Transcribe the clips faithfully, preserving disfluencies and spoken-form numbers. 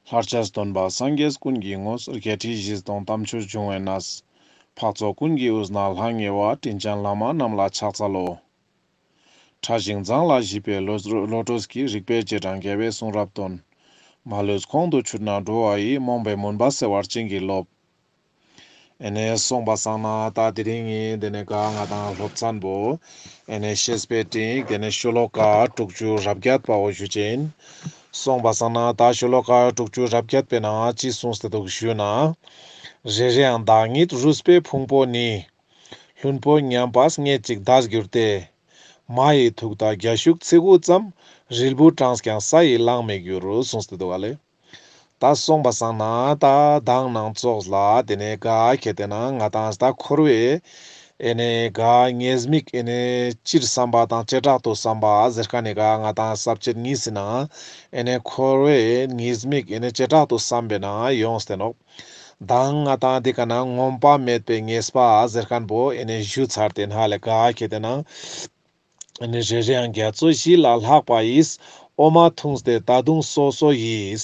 ལྷར་བཅས་སྟོན་པ་སངས་རྒྱས་ཀུན་གྱི་ངོས། བརྒྱད་ཁྲི་བཞི་སྟོང་དམ་ཆོས་འབྱུང་བའི་གནས། འཕགས་ཚོགས་ཀུན་གྱི་དབུས་ན་ལྷང་ངེ་བ། དྲིན་ཅན་བླ་མ་རྣམས་ལ་ཕྱག་འཚལ་ལོ། ཕྲ་ཞིང་མཛངས་ལ་ཞིབ་པའི་བློ་བློ་གྲོས་ཀྱིས། རིག་པའི་རྗེས་འབྲང་རྒྱལ་བའི་གསུང་རབ་སྟོན། མ་ལུས་ཁོང་དུ་ཆུད་ན་འགྲོ་བ་ཡི། རྨོངས་པའི་མུན་པ་སེལ་བར་བྱིན་གྱིས་རློབས། ཨེ་ནེ་སོང་པ་སང་ན་ད་དེ་རིང་ངི་དེ་ནེ་ག་ང་དང་སློབ་ཚན་པོ་ཨེ་ནེ་བཤེས་པའི་སྤྲིངས་ཡིག་དེ་ནེ་ཤོ་ལོ་ཀ་དྲུག་ཅུ་རེ་བརྒྱད་པའོ་ཞུ་ཅེན། སོང་པ་སང་ན་ད་ཤོ་ལོ་ཀ་དྲུག་ཅུ་རེ་བརྒྱད་པའི་ནང་ཅི་གསུངས་ཏེ་འདུག་ཞུ་ན། རེ་རེའང་བདག་ཉིད་རུས་པའི་ཕུང་པོ་ནི། ལྷུན་པོ་མཉམ་པ་སྙེད་ཅིག་འདས་གྱུར་ཏེ། མ་ཡི་ཐུག་མཐའ་རྒྱ་ཤུག་ཚི་གུ་ཙམ། རིལ་བུར་བགྲངས་ཀྱང་ས་ཡིས་བླང་མི་འགྱུར། གསུངས་ཏེ་འདུག་ག་ལེ། ད་སོང་པ་སང་ན་ད་མདང་ནང་ཙོགས་ལ་དེ་ནེ་ག་ཁེ་ཏེ་ན་ང་དང་ད་འཁོར་བའི་ཨེ་ནེ་ག་ཉེས་དམིགས་ཨེ་ནེ་སྤྱིར་བསམ་པ་དང་བྱེ་བྲག་ཏུ་བསམ་པ་ཟེར་ཁན་ནི་ག་ང་དང་ས་བཅད་གཉིས་སི་ནང་ཨེ་ནེ་འཁོར་བའི་ཉེས་དམིགས་ཨེ་ནེ་བྱེ་བྲག་ཏུ་བསམ་པའི་ནང་ཡོངས་ཏེ་ནོག། མདང་ང་དང་དེ་ཀ་ན་ངོམས་པ་མེད་པའི་ཉེས་པ་ཟེར་ཁན་པོ་ཨེ་ནེ་ཞུ་ཚར་ཏེ་ན་ལེ། ག་ཁེ་ཏེ་ན་ཨེ་ནེ་རེ་རེའང་རྒྱ་མཚོ་བཞི་ལས་ལྷག་པ་ཡིས། འོ་མ་འཐུངས་ཏེ་ད་དུང་སོ་སོ་ཡི།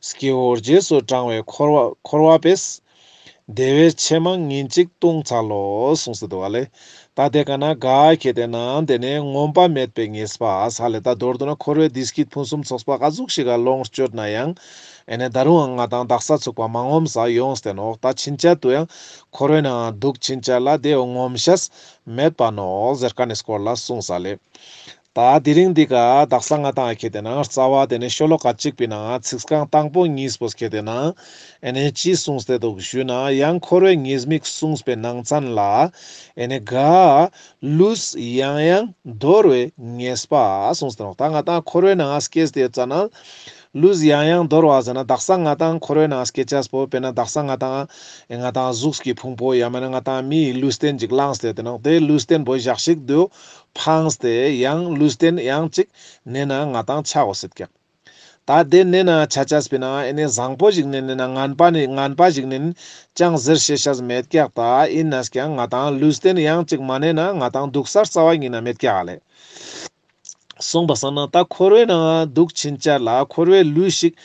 སྐྱེ་བོ་རྗེས་སུ་འབྲང་བའི་འཁོར་བ་འཁོར་བ་པས། བདེ་བའི་ཕྱེ་མ་ཉིན་གཅིག་བཏུང་འཚལ་ལོ། གསུངས་སུ་འདུག་ག་ལེ། ད་དེ་ཀ་ན་ག་ཁེ་ཏེ་ན་དེ་ནེ་ངོམས་པ་མེད་པའི་ཉེས་པ་ས་ལེ། ད་མདོར་བསྡུ་ན་འཁོར་བའི་བདེ་སྐྱིད་ཕུན་སུམ་ཚོགས་པ་ག་ཟུག་ཞིག་ག་ལོངས་སྤྱོད་ན་ཡང་ཨེ་ནེ་ད་རུང་ང་དང་དག་ས་ཚུག་པ་མ་ངོམས་ས་ཡོངས་ཏེ་ནོག། ད་ཕྱིན་ཆད་དུ་ཡང་འཁོར་བའི་ནང་འདུག་ཕྱིན་ཆད་ལ་དེ་བོ་ངོམས་ཤེས་མེད་པ་ནོག་ཟེར་ཁན་ནི་སྐོར་ལ་གསུངས་ས་ལེ། ད་དེ་རིང་འདི་ཀ་དག་ས་ང་དང་ཁེ་ཏེ་ན་རྩ་བ་དེ་ནེ་ཤོ་ལོ་ཀ་གཅིག་པའི་ནང་ཚིག་རྐང་དང་པོ་གཉིས་པོ་ཁེ་ཏེ་ན་ཨེ་ནེ་ཅི་གསུངས་ཏེ་འདུག་ཞུ་ན། ཡང་འཁོར་བའི་ཉེས་དམིགས་གསུངས་པའི་ནང་ཚན་ལ་ཨེ་ནེ་ག་ལུས་ཡང་ཡང་འདོར་བའི་ཉེས་པ་གསུངས་ཏེ་ནོག། ད་ང་དང་འཁོར་བའི་ནང་སྐྱེས་ཏེ་ཡོད་ཙ་ན་ལུས་ཡང་ཡང་འདོར་བ་ཟེར་ན་དག་ས་ང་དང་འཁོར་བའི་ནང་སྐྱེ་ཅེས་པོ་དཔེར་ན་དག་ས་ང་དང་ང་དང་གཟུགས་ཀྱི་ཕུང་པོ་ཡང་མེན་ན་ང་དང་མིའི་ལུས་རྟེན་ཅིག་བླངས་ཏེ་ཡོད་ཏེ་ནོག། དེ་ལུས་རྟེན་པོ་ཞག་ཞིག་དུ་ཕངས་ཏེ་ཡང་ལུས་རྟེན་ཡང་ཅིག་ནེ་ན་ང་དང་ཆ་གོས་སེད་ཀྱག། ད་དེ་ནེ་ན་ཆ་ཅེས་པོའི་ནང་ཨེ་ནེ་བཟང་པོ་ཞིག་ནེ་ནེ་ན་ངན་པ་ནི་ངན་པ་ཞིག་ནེ་ནི་ཅང་ཟེར་ཤེས་ཤེས་མེད་ཀྱག། ད་ཨིན་ན་ཀྱང་ང་དང་ལུས་རྟེན་ཡང་ཅིག་མ་ནེ་ན་ང་དང་འདུག་སར་རྩ་བ་ཉིད་ན་མེད་ཀྱག་ལེ། སོང་པ་སང་ན་ད་འཁོར་བའི་ནང་འདུག་ཕྱིན་ཆད་ལ་འཁོར་བའི་ལུས་ཤིག་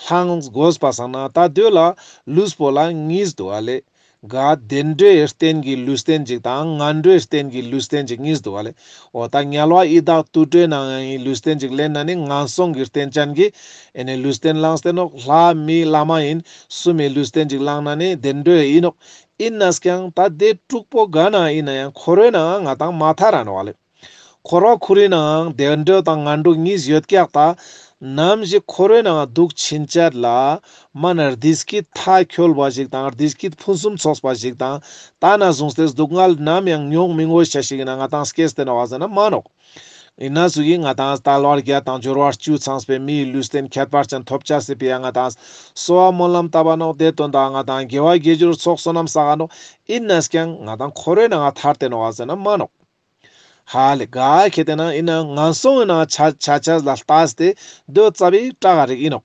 ལྷང་གོས་པ་སང་ན་ད་དེ་ལ་ལུས་པོ་ལ་གཉིས་འདུག་ག་ལེ། ག་བདེ་འགྲོའི་རྟེན་གྱི་ལུས་རྟེན་ཅིག་དང་ངན་འགྲོའི་རྟེན་གྱི་ལུས་རྟེན་ཅིག་གཉིས་འདུག་ག་ལེ། འོ་ད་དམྱལ་བ་ཡི་དྭགས་དུད་འགྲོའི་ནང་ཡང་ལུས་རྟེན་ཅིག་ལེན་ན་ནི་ངན་སོང་གི་རྟེན་ཅན་གྱི་ཨེ་ནེ་ལུས་རྟེན་བླངས་ཏེ་ནོག། ལྷ་མི་ལྷ་མ་ཡིན་གསུམ་མི་ལུས་རྟེན་ཅིག་བླངས་ན་ནི་བདེ་འགྲོའི་ཡིན་ནོག། ཨིན་ན་ཀྱང་ད་དེ་དྲུག་པོ་ག་ན་ཨིན་ན་ཡང་འཁོར་བའི་ནང་ང་དང་མ་ཐར་ར་ནོག་ག་ལེ། འཁོར་བ་ཁོ་རའི་ནང་བདེ་འགྲོ་དང་ངན་འགྲོ་གཉིས་ཡོད་ཀྱག། ད་ནམ་ཞིག་འཁོར་བའི་ནང་འདུག་ཕྱིན་ཆད་ལ་མ་ན་བདེ་སྐྱིད་མཐའ་འཁྱོལ་བ་ཞིག་དང་བདེ་སྐྱིད་ཕུན་སུམ་ཚོགས་པ་ཞིག་དང་ད་ནེ་བཟུང་སྟེ་སྡུག་བསྔལ་ནམ་ཡང་མྱོང་མི་དགོས་ཤེས་ཤིག་ན་ང་དང་སྐྱེས་ཏེ་ནོག་ག་ཟེར་ན་མ་ནོག། ཨིན་ན་ཟུག་གི་ང་དང་དལ་བ་བརྒྱད་དང་འབྱོར་བ་བཅུ་ཚང་བའི་མིའི་ལུས་རྟེན་ཁྱད་པར་ཅན་ཐོབ་ཅེས་སི་ཕི་ཡ་ང་དང་གསོལ་བ་སྨོན་ལམ་བཏབ་པ་ནོག། དེ་དོན་དག་ང་དང་དགེ་བ་དགེ་སྦྱོར་ཚོགས་བསོད་ནམས་བསགས་ནོག། ཨིན་ན་ཀྱང་ང་དང་འཁོར་བའི་ནང་ཐར་ཏེ་ནོག་ག་ཟེར་ན་མ་ནོག། ཧ་ལེ་ག་ཁེ་ཏེ་ན་ཨིན་ན་ངན་སོང་ངི་ནང་ཆ་ཆ་ཅེས་ལ་ལྟས་ཏེ་དེ་བོ་རྩ་བའི་དྲག་ག་རིག་ཨིན་ནོག།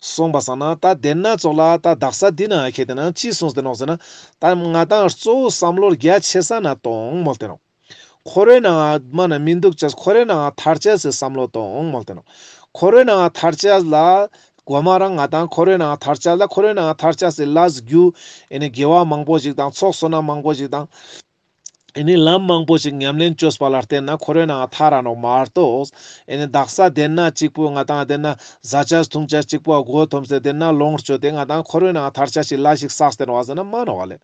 སོང་པ་སང་ན་ད་དེ་ན་ཙོགས་ལ་ད་དག་ས་འདི་ན་ཁེ་ཏེ་ན་ཅི་གསུངས་ཏེ་ནོག་ཟེར་ན་ད་ང་དང་གཙོ་བོ་བསམ་བློ་རྒྱ་ཆེ་ས་ན་གཏོང་མོལ་ཏེ་ནོག། འཁོར་བའི་ནང་མ་ན་མི་འདུག་ཅེས་འཁོར་བའི་ནང་ཐར་ཅེས་སི་བསམ་བློ་གཏོང་མོལ་ཏེ་ནོག། འཁོར་བའི་ནང་ཐར་ཅེས་ལ་གོ་མ་རང་ང་དང་འཁོར་བའི་ནང་ཐར་ཅེས་ལ་འཁོར་བའི་ནང་ཐར་ཅེས་སི་ལས་རྒྱུ་ཨེ་ནེ་དགེ་བ་མང་པོ་ཞིག་དང་ཚོགས་བསོད་ནམས་མང་པོ་ཞིག་དང་ཨེ་ནེ་ལམ་མང་པོ་ཞིག་ཉམས་ལེན་བཅོས་པ་ལ་བརྟེན་ན་འཁོར་བའི་ནང་ཐར་ར་ནོག་མ་གཏོགས། ཨེ་ནེ་དག་ས་དེ་ན་གཅིག་པོ་ང་དང་དེ་ན་ཟ་ཅེས་འཐུང་ཅེས་གཅིག་པོ་མགོ་འཐོམས་ཏེ་དེ་ན་ལོངས་སྤྱོད་དེ་ང་དང་འཁོར་བའི་ནང་ཐར་ཅེས་ཤིག་ལ་ཞིག་བསགས་ཏེ་ནོག་ག་ཟེར་ན་མ་ནོག་ག་ལེ།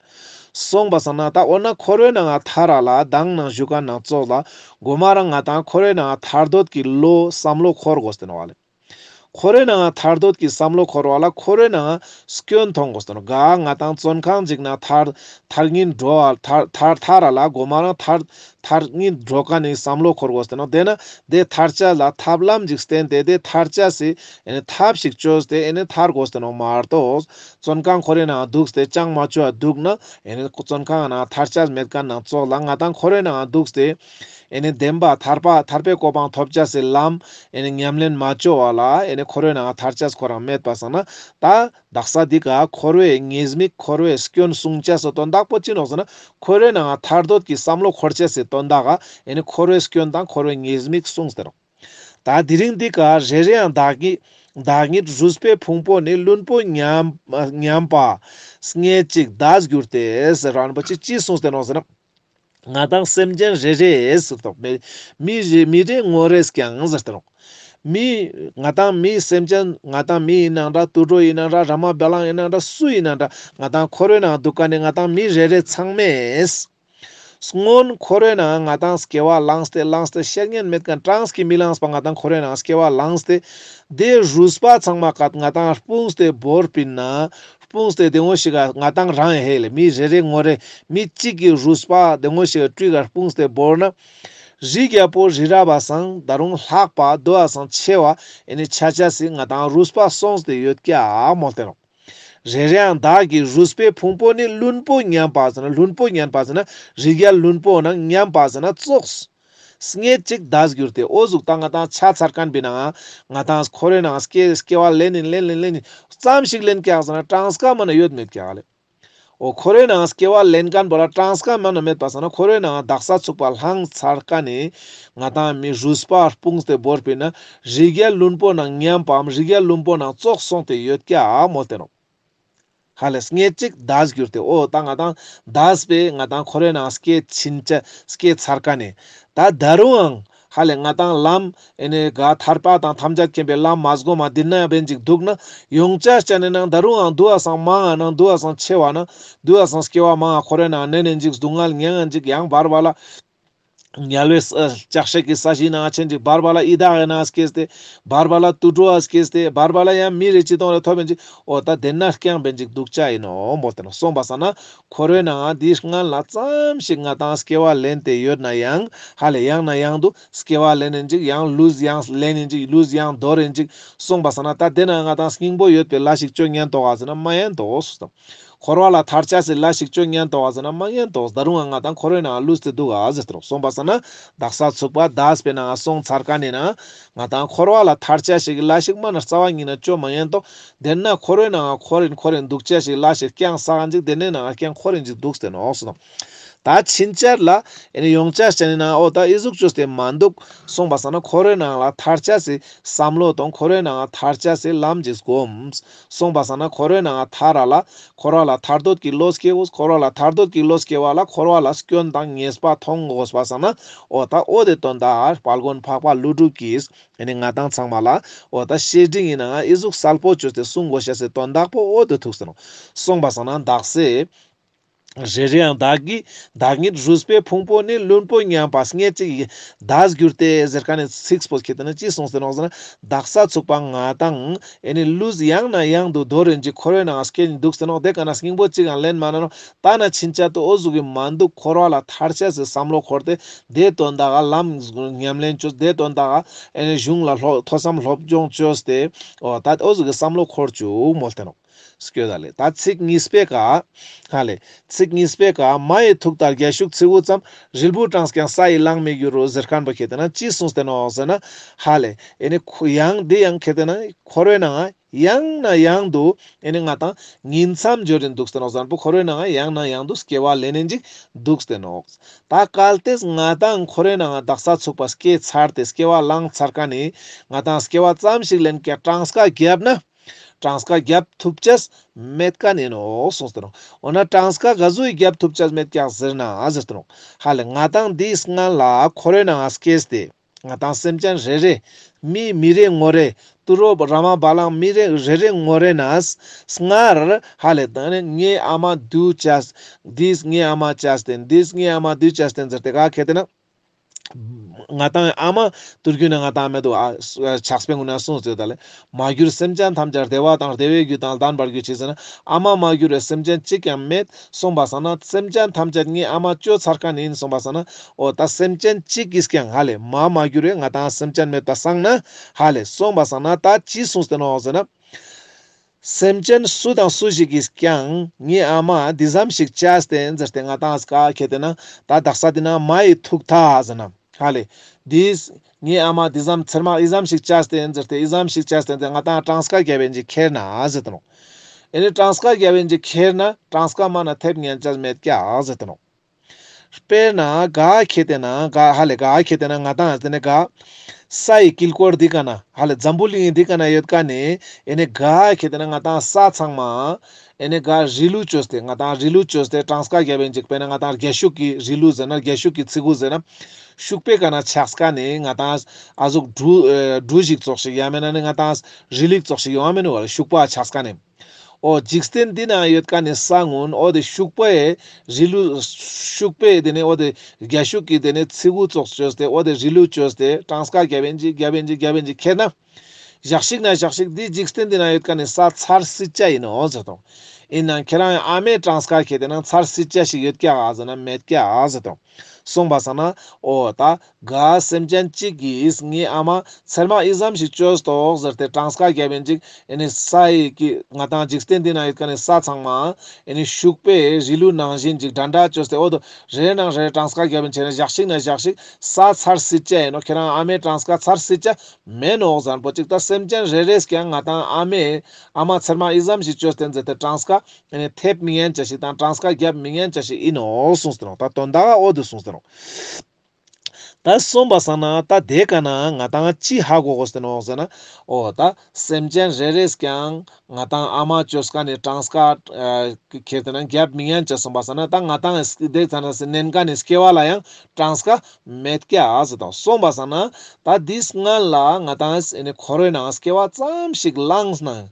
སོང་པ་སང་ན་ད་འོ་ན་འཁོར་བའི་ནང་ཐར་ར་ལ་མདང་ནང་ཞུ་ཁན་ནང་ཙོགས་ལ་གོ་མ་རང་ང་དང་འཁོར་བའི་ནང་ཐར་འདོད་ཀྱི་བློ་བསམ་བློ་འཁོར་དགོས་ཏེ་ནོག་ག་ལེ། འཁོར་བའི་ནང་ཐར་འདོད་ཀྱི་བསམ་བློ་འཁོར་བ་ལ་འཁོར་བའི་ནང་སྐྱོན་མཐོང་དགོས་ཏེ་ནོག། ག་ང་དང་བཙོན་ཁང་ཅིག་ན་ཐར་ཐར་ཉིན་འགྲོ་བ་ཐར་ཐར་ཐར་ར་ལ་གོ་མ་རང་ཐར་ཐར་ཉིན་འགྲོ་ཁན་ནི་བསམ་བློ་འཁོར་དགོས་ཏེ་ནོག། དེ་ན་དེ་ཐར་ཅེས་ལ་ཐབས་ལམ་ཅིག་བསྟེན་ཏེ་དེ་ཐར་ཅེས་སི་ཨེ་ནེ་ཐབས་ཤིག་བཅོས་ཏེ་ཨེ་ནེ་ཐར་དགོས་ཏེ་ནོག་མ་གཏོགས། བཙོན་ཁང་ཁོ་རའི་ནང་འདུག་སྟེ་ཅང་མ་བཅོས་འདུག་ན་ཨེ་ནེ་བཙོན་ཁང་ནང་ཐར་ཅེས་མེད་ཁན་ནང་ཙོགས་ལ་ང་དང་འཁོར་བའི་ནང་འདུག་སྟེ་ཨེ་ནེ་བདེན་པ་ཐར་པ་ཐར་པའི་གོ་འཕང་ཐོབ་ཅེས་སི་ལམ་ཨེ་ནེ་ཉམས་ལེན་མ་བཅོས་པ་ལ་ཨེ་ནེ་འཁོར་བའི་ནང་ཐར་ཅེས་ཁོ་རང་མེད་པ་སང་ན་ད་དག་ས་འདི་ཀ་འཁོར་བའི་ཉེས་དམིགས་འཁོར་བའི་སྐྱོན་གསུང་ཅེས་སི་དོན་དག་པོ་ཅི་ནོག་ཟེར་ན་འཁོར་བའི་ནང་ཐར་འདོད་ཀྱི་བསམ་བློ་འཁོར་ཅེས་སི་དོན་དག་ག་ཨེ་ནེ་འཁོར་བའི་སྐྱོན་དང་འཁོར་བའི་ཉེས་དམིགས་གསུངས་ཏེ་ནོག། ད་དེ་རིང་འདི་ཀ་རེ་རེའང་བདག་ཉིད་བདག་ཉིད་རུས་པའི་ཕུང་པོ་ནི། བླུན་པོ་ཉམས་ཉམས་པ་སྙེད་ཅིག་འདས་གྱུར་ཏེ་ཟེར་རན་པོ་ཅི་ཅི་གསུངས་ཏེ་ནོག་ཟེར་ན། ང་དང་སེམས་ཅན་རེ་རེ་ཟེར་ཏོག་མི་མི་རེ་མི་རེ་ངོ་རེས་ཀྱང་ཟེར་ཏེ་ནོག་མི་ང་དང་མི་སེམས་ཅན་ང་དང་མི་ཡིན་ནང་འདྲ། དུད་འགྲོ་ཡིན་ནང་འདྲ། ར་མ་བ་ལང་ཡིན་ནང་འདྲ། སུ་ཡིན་ནང་འདྲ། ང་དང་འཁོར་བའི་ནང་འདུག་མཁན་ནི་ང་དང་མི་རེ་རེ་ཚང་མས། སྔོན་འཁོར་བའི་ནང་ང་དང་སྐྱེ་བ་བླངས་ཏེ་བླངས་ཏེ་བཤད་ཉན་མེད་མཁན་གྲངས་ཀྱིས་མི་ལངས་པ་ང་དང་འཁོར་བའི་ནང་སྐྱེ་བ་བླངས་ཏེ། དེ་རུས་པ་ཚང་མ་ཀ་ང་དང་སྤུངས་ཏེ་བོར་པིན་ན། སྤུངས་ཏེ་དེ་ངོ་ཞིག་ག་ང་དང་རང་ཧེ་ལེ་མི་རེ་རེ་ངོ་རེ་མི་གཅིག་གི་རུས་པ་དེ་ངོ་ཞིག་ག་སྤྲུལ་ག་སྤུངས་ཏེ་བོར་ན། རི་རྒྱལ་པོ་རི་རབ་པ་སང་ད་རུང་ལྷག་པ་དུ་བ་སང་ཆེ་བ་ཨེ་ནི་ཆ་ཆ་སི་ང་དང་རུས་པ་སོང་སྟེ་ཡོད་ཀྱག་མོལ་ཏེ་ནོག་རེ་རེའང་བདག་གི་རུས་པའི་ཕུང་པོ་ནི། བླུན་པོ་ཉམས་པ་ཟེར་ན་བླུན་པོ་ཉམས་པ་ཟེར་ན་རི་རྒྱལ་བླུན་པོ་ནང་ཉམས་པ་ཟེར་ན་ཙོགས། སྙེད་ཅིག་འདས་གྱུར་ཏེ། འོ་ཟུག་ད་ང་དང་ཆ་ཚར་མཁན་པའི་ནང་ང་དང་འཁོར་བའི་ནང་སྐྱེ་སྐྱེ་བ་ལེན་ཡིན་ལེན་ཡིན་ལེན་ཡིན་ཙམ་ཞིག་ལེན་ཀྱག་ཟེར་ན་གྲངས་ཀ་མ་ན་ཡོད་མེད་ཀྱག་ལེ། འོ་འཁོར་བའི་ནང་སྐྱེ་བ་ལེན་མཁན་པོ་ལ་གྲངས་ཀ་མ་ན་མེད་པ་སང་ན་འཁོར་བའི་ནང་དག་ས་ཚུགས་པ་ལྷང་ཚར་མཁན་ནི་ང་དང་མི་རུས་པ་སྤུངས་ཏེ་བོར་པིན་ན་རི་རྒྱལ་བླུན་པོ་ནང་ཉམས་པའམ་རི་རྒྱལ་བླུན་པོ་ནང་ཙོགས་སོང་སྟེ་ཡོད་ཀྱག་མོལ་ཏེ་ནོག་ཧ་ལེ་སྙེད་ཅིག་འདས་གྱུར་ཏེ། འོ་ད་ང་དང་འདས་པའི་ང་དང་འཁོར་བའི་ནང་སྐྱེ་ཕྱིན་ཆད་སྐྱེ་ཚར་མཁན་ནི་ད་ད་རུང་ཡང་ཧ་ལེ་ང་དང་ལམ་ཨེ་ནི་ག་ཐར་པ་དང་ཐམས་ཅད་མཁྱེན་པའི་ལམ་མ་སྒོམ་མ་འདི་ན་ཡང་བན་ཅིག་འདུག་ན་ཡོང་ཆ་ཅན་ནི་ནང་ད་རུང་ཡང་དུ་བ་སང་མང་ང་ནང་དུ་བ་སང་ཆེ་བ་ན་དུ་བ་སང་སྐྱེ་བ་མང་ང་འཁོར་བའི་ནང་ནེ་ནེ་ཅིག་སྡུག་བསྔལ་མྱང་ང་ཅིག་ཡང་བར་བར་ལ་དམྱལ་བའི་ས་ལྕགས་སྲེག་གི་ས་གཞིའི་ནང་ཆེན་ཅིག་བར་བར་ལ་ཡི་དྭགས་ཡི་ནང་སྐྱེས་ཏེ་བར་བར་ལ་དུད་འགྲོ་བ་སྐྱེས་ཏེ་བར་བར་ལ་ཡང་མི་རེ་ཅི་གཏོང་རེ་ཐོབ་ཡིན་ཅིག་འོ་ད་དེ་ན་རྐྱང་བན་ཅིག་འདུག་ཆ་ཡིན་ནོག་མོལ་ཏེ་ནོག་སོང་པ་སང་ན་འཁོར་བའི་ནང་འདི་སྔན་ལ་ཙམ་ཞིག་ང་དང་སྐྱེ་བ་ལེན་ཏེ་ཡོད་ན་ཡང་ཧ་ལེ་ཡང་ན་ཡང་དུ་སྐྱེ་བ་ལེན་ཡིན་ཅིག་ཡང་ལུས་ཡང་ལེན་ཡིན་ཅིག་ལུས་ཡང་འདོར་ཡིན་ཅིག་སོང་པ་སང་ན་ད་དེ་ན་ང་དང་སྙིང་པོ་ཡོད་པའི་ལས་ཤིག་ཅོ་ཉན་ཏོག་ག་ཟེར་ན་མ་ཉན་ཏོག་སོང་། འཁོར་བ་ལ་ཐར་ཆ་སི་ལས་ཤིག་ཅོ་ཉན་ཏོག་ག་ཟེར་ན་མ་ཉན་ཏོག་ད་རུང་ང་དང་འཁོར་བའི་ནང་ལུས་ཏེ་འདུག་ག་ཟེར་ཏེ་ནོག་སོང་པ་སང་ན་དག་ས་ཚུགས་པ་འདས་པའི་ནང་སོང་ཚར་མཁན་ནི་ན་ང་དང་འཁོར་བ་ལ་ཐར་ཆ་ཞིག་གི་ལས་ཤིག་མ་ན་རྩ་བ་ཉིད་ན་ཅོ་མ་ཉན་ཏོག་དེ་ན་འཁོར་བའི་ནང་འཁོར་ཡིན་འཁོར་ཡིན་འདུག་ཆ་ཞིག་ལས་ཤིག་རྐྱང་བསགས་ཡིན་ཅིག་དེ་ནས་ནང་རྐྱང་འཁོར་ཡིན་ཅིག་འདུག་སྟེ་ནོག་སོང་། ད་ཕྱིན་ཆད་ལ་ཨེ་ནི་ཡོང་ཆ་ཅན་ནི་ན་འོ་ད་ཨི་ཟུག་ཅོས་ཏེ་མ་འདུག་སོང་པ་སང་ན་འཁོར་བའི་ནང་ལ་ཐར་ཆ་སི་བསམ་བློ་དང་འཁོར་བའི་ནང་ལ་ཐར་ཆ་སི་ལམ་ཅིག་སྒོམ། སོང་པ་སང་ན་འཁོར་བའི་ནང་ཐར་ར་ལ་འཁོར་བ་ལ་ཐར་འདོད་ཀྱི་བློ་སྐྱེ་བོ། འཁོར་བ་ལ་ཐར་འདོད་ཀྱི་བློ་སྐྱེ་བ་ལ་འཁོར་བ་ལ་སྐྱོན་དང་ཉེས་པ་མཐོང་དགོས་པ་སང་ན་འོ་ད་འོ་དེ་དོན་དག་དཔལ་མགོན་འཕགས་པ་ཀླུ་སྒྲུབ་ཀྱིས་ཨེ་ནི་ང་དང་ཚང་མ་ལ་འོ་ད་བཤེས་སྤྲིང་ཡིན་ནའང་ཨི་ཟུག་གསལ་པོ་བཅོས་ཏེ་གསུང་དགོས་ཤ་སའི་དོན་དག་པོ་འོ་དེ་ཐུག་སྟེ་ནོག་སོང་པ་སང་ན་དག་ས་རེ་རེའང་བདག་གི་བདག་ཉིད་རུས་པའི་ཕུང་པོ་ནི། བླུན་པོ་ཉམས་པ་སྙེད་ཅིག་འདས་གྱུར་ཏེ་ཟེར་མཁན་ནི་ཚིག་པོ་ཁེ་ཏེ་ན་ཅི་གསུངས་ཏེ་ནོག་ཟེར་ན་དག་ས་ཚུགས་པ་ང་དང་ཨེ་ནི་ལུས་ཡང་ན་ཡང་དུ་འདོར་ཡིན་ཅིག་འཁོར་བའི་ནང་སྐྱེ་ཡིན་འདུག་སྟེ་ནོག་དེ་ཀ་ན་སྙིང་པོ་ཅིག་ཡང་ལེན་མ་ན་ནོག་ད་ན་ཕྱིན་ཆད་དུ་འོ་ཟུག་གི་མ་འདུག་འཁོར་བ་ལ་ཐར་ཆ་སི་བསམ་བློ་འཁོར་ཏེ་དེ་དོན་དག་ག་ལམ་ཉམས་ལེན་བཅོས་དེ་དོན་དག་ག་ཨེ་ནི་གཞུང་ལ་ལྷོ་ཐོས་བསམ་སློབ་སྦྱོང་བཅོས་ཏེ་འོ་ད་འོ་ཟུག་གི་བསམ་བློ་འཁོར་བཅུག་མོལ་ཏེ་ནོག་སྐྱོད་ད་ལེ། ད་ཚིག་གཉིས་པའི་ཀ་ཧ་ལེ། ཚིག་གཉིས་པའི་ཀ་མ་ཡི་ཐུག་མཐའ་རྒྱ་ཤུག་ཚིག་འུ་ཙམ། རིལ་བུ་གྲངས་ཀྱང་ས་ཡིས་བླང་མི་འགྱུར་རོ་ཟེར་མཁན་པོ་ཁེ་ཏེ་ན་ཅི་གསུངས་ཏེ་ནོག་ཟེར་ན་ཧ་ལེ། ཨེ་ནི་ཁོ་ཡང་འདི་ཡང་ཁེ་ཏེ་ན་འཁོར་བའི་ནང་ཡང་ན་ཡང་དུ་ཨེ་ནི་ང་དང་ཉིང་མཚམས་སྦྱོར་རིན་འདུག་སྟེ་ནོག་ཟེར་ན་པོ་འཁོར་བའི་ནང་ཡང་ན་ཡང་དུ་སྐྱེ་བ་ལེན་ནིན་ཅིག་འདུག་སྟེ་ནོག་ད་གལ་ཏེ་ང་དང་འཁོར་བའི་ནང་དག་ས་ཚུགས་པ་སྐྱེ་ཚར་ཏེ་སྐྱེ་བ་བླངས་ཚར་མཁན་ནི་ང་དང་སྐྱེ་བ་ཙམ་ཞིག་ལེན་ཀྱག་གྲངས་ཀ་བརྒྱབ་ན། གྲངས་ཀ་རྒྱབ་ཐུབ་ཅེས་མེད་མཁན་ཡིན་ནོག་གསུངས་ཏེ་ནོག་འོ་ན་གྲངས་ཀ་ག་ཟུག་གི་རྒྱབ་ཐུབ་ཅེས་མེད་ཀྱག་ཟེར་ན་ཟེར་ཏེ་ནོག་ཧ་ལེ་ང་དང་འདིའི་སྔན་ལ་འཁོར་བའི་ནང་སྐྱེས་ཏེ་ང་དང་སེམས་ཅན་རེ་རེ་མི་མི་རེ་ངོ་རེ་དུད་འགྲོ་ར་མ་བ་ལང་མི་རེ་རེ་རེ་ངོ་རེ་ན་སྔར་ཧ་ལེ་ད་ནི་ངའི་ཨ་མ་དུ་ཅེས་འདིས་ངའི་ཨ་མ་ཅེས་ཏེ་འདིས་ངའི་ཨ་མ་དུ་ཅེས་ཏེ་ཟེར་ཏེ་ག་ཁེ་ཏེ་ན། ང་དང་ཨ་མ་དུར་རྒྱུད་ནས་ང་དང་མེད་དུ་ཨ་ཕྱག་དཔེ་ངོ་ན་གསུངས་ཏེ་ད་ལེ། མ་གྱུར་སེམས་ཅན་ཐམས་ཅད་བདེ་བ་དང་བདེ་བའི་རྒྱུ་དང་ལྡན་པར་གྱུར་ཅིག་ཟེར་ན་ཨ་མ་མ་གྱུར་བའི་སེམས་ཅན་གཅིག་ཀྱང་མེད་གསུངས་པ་སང་ན་སེམས་ཅན་ཐམས་ཅད་ངའི་ཨ་མ་ཅོ་ཚར་མཁན་ཡིན་གསུངས་པ་སང་ན་འོ་ད་སེམས་ཅན་གཅིག་གིས་ཀྱང་ཧ་ལེ་མ་མ་གྱུར་བའི་ང་དང་སེམས་ཅན་མེད་པ་སང་ན་ཧ་ལེ་གསུངས་པ་སང་ན་ད་ཅི་གསུངས་ཏེ་ནོག་ཟེར་ན། སེམས་ཅན་སུ་དང་སུ་ཞིག་གིས་ཀྱང་ངའི་ཨ་མ་འདི་ཙམ་ཞིག་ཅེས་ཏེ་ཟེར་ཏེ་ང་དང་ཀ་ཁེ་ཏེ་ན་ད་དག་ས་འདི་ན་མ་ཡི་ཐུག་མཐའ་ཟེར་ན་ཧ་ལེ། འདིས་ངའི་ཨ་མ་འདི་ཙམ་ཚེར་མ་འི་ཙམ་ཞིག་ཅེས་ཏེ་ཟེར་ཏེ་འི་ཙམ་ཞིག་ཅེས་ཏེ་ང་དང་གྲངས་ཀ་རྒྱབ་པའི་ཅིག་ཁྱེར་ན་ཟེར་ཏེ་ནོག་ཨེ་ནི་གྲངས་ཀ་རྒྱབ་པའི་ཅིག་ཁྱེར་ན་གྲངས་ཀ་མ་ན་ཐེབས་ཉན་ཅེས་མེད་ཀྱག་ཟེར་ཏེ་ནོག་དཔེར་ན་ག་ཁེ་ཏེ་ན་ག་ཧ་ལེ་ག་ཁེ་ཏེ་ན་ང་དང་དེ་ནས་ག་ ས་ཡི་དཀྱིལ་འཁོར་འདི་ཀ་ན་ཧ་ལེ་འཛམ་བུ་གླིང་འདི་ཀ་ན་ཡོད་ཀ་ནི་ཨེ་ནི་ག་ཁེ་ཏེ་ན་ང་ཏང་ས་ཚང་མ་ཨེ་ནི་ག་རི་ལུ་བཅོས་ཏེ་ང་ཏང་རི་ལུ་བཅོས་ཏེ་གྲངས་ཀ་རྒྱབ་ཨིན་ཅིག་དཔེར་ན་ང་ཏང་རྒྱ་ཤུག་གི་རི་ལུ་ཟེར་ན་རྒྱ་ཤུག་གི་ཚི་གུ་ཟེར་ན་ཤུག་པའི་ཀ་ན་ཆགས་ཀ་ནི་ང་ཏང་ཨ་ཟུག་གྲུ་ཨེ་གྲུ་ཞིག་ཙོགས་ཤིག་ཡང་མེན་ན་ནི་ང་ཏང་རི་ལིག་ཙོགས་ཤིག་ཡོང་བ་མེན་ནི་བ་ལ་ཤུག་པ་ཆགས་ཀ་ནི། འོ་འཇིག་རྟེན་འདི་ན་ཡོད་ཀ་ནི་ས་གུན་འོ་དེ་ཤུག་པའི་རི་ལུ་ཤུག་པའི་དེ་ནི་འོ་དེ་རྒྱ་ཤུག་གི་དེ་ནི་ཚི་གུ་ཙོགས་བཅོས་ཏེ་འོ་དེ་རི་ལུ་བཅོས་ཏེ་གྲངས་ཀ་རྒྱབ་ཨིན་ཅིག་རྒྱབ་ཨིན་ཅིག་རྒྱབ་ཨིན་ཅིག་ཁེ་ན། ཞག་ཞིག་ན་ཞག་ཞིག་འདི་འཇིག་རྟེན་འདི་ན་ཡོད་ཀ་ནི་ས་ཚར་སྲིད་ཅ་ཨིན་ནོག་ཟེར་དོ། ཨིན་ནའང་ཁྱེ་རང་ཨ་མའི་གྲངས་ཀ་ཁེ་ཏེ་ན་ཚར་སྲིད་ཅ་ཞིག་ཡོད་ཀྱག་ཟེར་ན་མེད་ཀྱག་ཟེར་དོ། སོང་པ་སང་ན་འོ་ད་ག་སེམས་ཅན་གཅིག་གིས་ངའི་ཨ་མ་ཚེར་མ་ཨི་ཙམ་ཞིག་བཅོས་ཏོག་ཟེར་ཏེ་གྲངས་ཀ་རྒྱབ་ཨིན་ཅིག་ཨེ་ནི་ས་ཡི་གི་ང་ཏང་འཇིག་རྟེན་འདི་ན་ཡོད་ཀ་ནི་ས་ཚང་མ་ཨེ་ནི་ཤུག་པའི་རི་ལུ་ནང་བཞིན་ཅིག་འདྲ་འདྲ་བཅོས་ཏེ་འོ་དོ་རེ་ནང་རེ་གྲངས་ཀ་རྒྱབ་ཨིན་ཅེ་ན་ཞག་ཞིག་ན་ཞག་ཞིག་ས་ཚར་སྲིད་ཅ་ཨིན་ནོག་ཁྱེ་རང་ཨ་མའི་གྲངས་ཀ་ཚར་སྲིད་ཅ་མེན་ནོག་ཟེར་ན་པོ་ཅིག་ད་སེམས་ཅན་རེ་རེས་ཀྱང་ང་ཏང་ཨ་མའི་ཨ་མ་ཚེར་མ་ཨི་ཙམ་ཞིག་བཅོས་ཏེ་ཟེར་ཏེ་གྲངས་ཀ་ཨེ་ནི་ཐེབས་མི་ཉན་ཅ་ཞིག་དང་གྲངས་ཀ་རྒྱབ་མི་ཉན་ཅ་ཞིག་ཨིན་ནོག་གསུངས་ཏེ་ནོག་ད་དོན་དག་འོ་དེ་གསུངས་ཏེ་ནོག་ད་སོང་པ་སང་ན་ད་དེ་ཀ་ན་ང་ཏང་ཅི་ཧ་གོ་དགོས་ཏེ་ནོག་ཟེར་ན། འོ་ད་སེམས་ཅན་རེ་རེས་ཀྱང་ང་ཏང་ཨ་མ་བཅོས་ཀ་ནི་གྲངས་ཀ་ཨ་ཁེ་ཏེ་ན་རྒྱབ་མི་ཉན་ཅ་སོང་པ་སང་ན་ད་ང་ཏང་དེ་ཚ་ན་སེ་ནན་ཀ་ནི་སྐྱེ་བ་ལ་ཡང་གྲངས་ཀ་མེད་ཀྱག་ཟེར་དོ། སོང་པ་སང་ན་ད་འདི་སྔན་ལ་ང་ཏང་ཨེ་ནི་འཁོར་བའི་ནང་སྐྱེ་བ་ཙམ་ཞིག་བླངས་ན།